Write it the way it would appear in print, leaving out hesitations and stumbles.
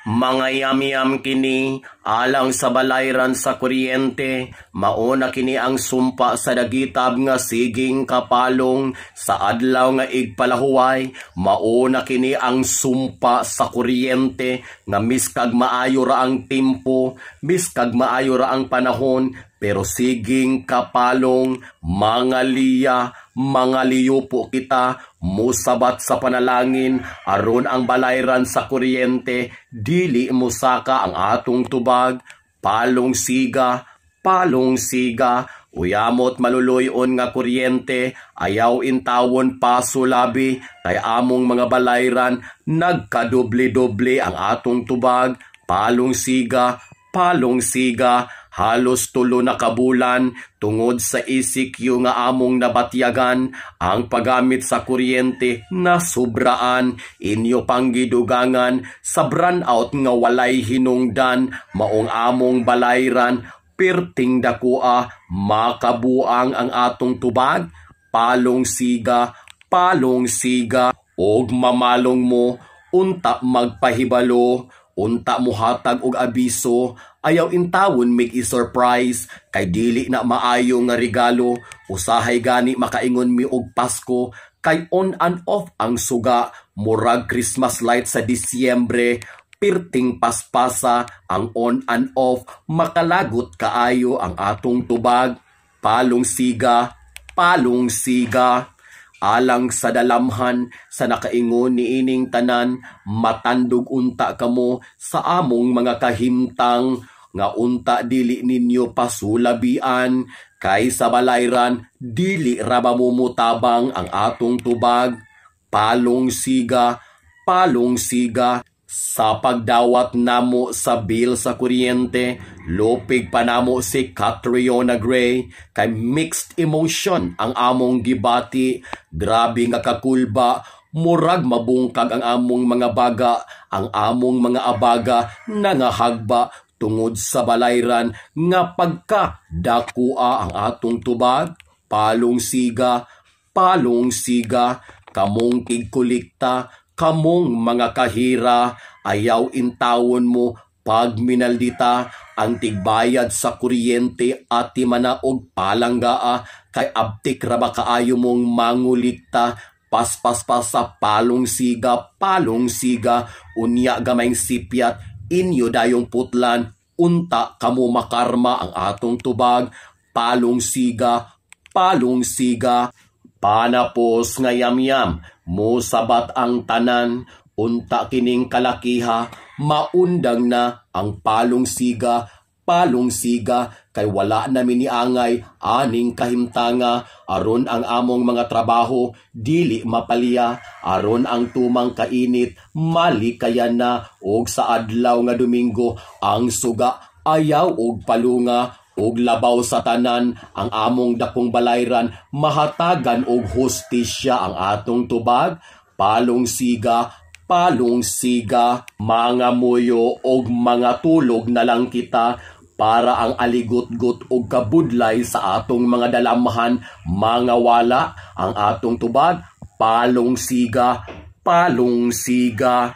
Mga yamyam kini alang sa balayran sa kuryente, mauna kini ang sumpa sa dagitab nga siging kapalong sa adlaw nga igpalahuway. Mauna kini ang sumpa sa kuryente nga miskag maayo ra ang timpo, miskag maayo ra ang panahon, pero siging kapalong. Mga liya, mga liyo po kita, musabat sa panalangin aron ang balayran sa kuryente dili musaka ang atong tubag. Palong siga, palong siga. Uyamot maluluyon nga kuryente, ayaw intawon pasulabi kay among mga balayran nagkadoble-doble ang atong tubag. Palong siga, palong siga. Halos 3 na kabulan tungod sa ECQ nga among nabatyagan, ang paggamit sa kuryente na sobraan, inyo pang gidugangan sa brownout nga walay hinungdan. Maong among balayran perting dakua, makabuang ang atong tubag. Palong siga, palong siga. Og mamalong mo unta, magpahibalo unta, muhatag og abiso. Ayaw intawon mig i-surprise kay dili na maayo nga regalo. Usahay gani makaingon mi og Pasko kay on and off ang suga, murag Christmas light sa Disyembre, pirting paspasa ang on and off, makalagot kaayo ang atong tubag. Palong siga, palong siga. Alang sa dalamhan sa nakaingon niining tanan, matandog unta kamo sa among mga kahimtang nga unta dili ninyo pasulabian kay sa balayran dili ra ba mutabang ang atong tubag. Palong siga, palong siga. Sa pagdawat namo sa bill sa kuryente, lupig pa namo si Catriona Gray kay mixed emotion ang among gibati. Grabe nga kakulba, murag mabungkag ang among mga baga, ang among mga abaga nangahagba tungod sa balayran nga pagka dakua ang atong tubag. Palong siga, palong siga. Kamong tigkulikta, kamong mga kahira, ayaw intawon mo pag minaldita ang tigbayad sa kuryente ati mana og palanggaa kay abtik ra ba kaayo mong mangulikta. Paspas sa palong siga, palong siga. Unya gamayng sipyat inyo dayong putlan unta kamo makarma ang atong tubag. Palong siga, palong siga. Panapos nga yamyam, musabat ang tanan, unta kining kalakiha, maundang na ang palong siga, palong siga, kay wala na miniangay aning kahimtanga aron ang among mga trabaho dili mapalya, aron ang tumang kainit malikayan na, og sa adlaw nga Domingo ang suga ayaw og palunga, ug labaw sa tanan ang among dakong balayran mahatagan og hustisya ang atong tubag. Palong siga, palong siga. Mga muyo og mga tulog na lang kita para ang aligutgut og kabudlay sa atong mga dalamhan mga wala ang atong tubag. Palong siga, palong siga.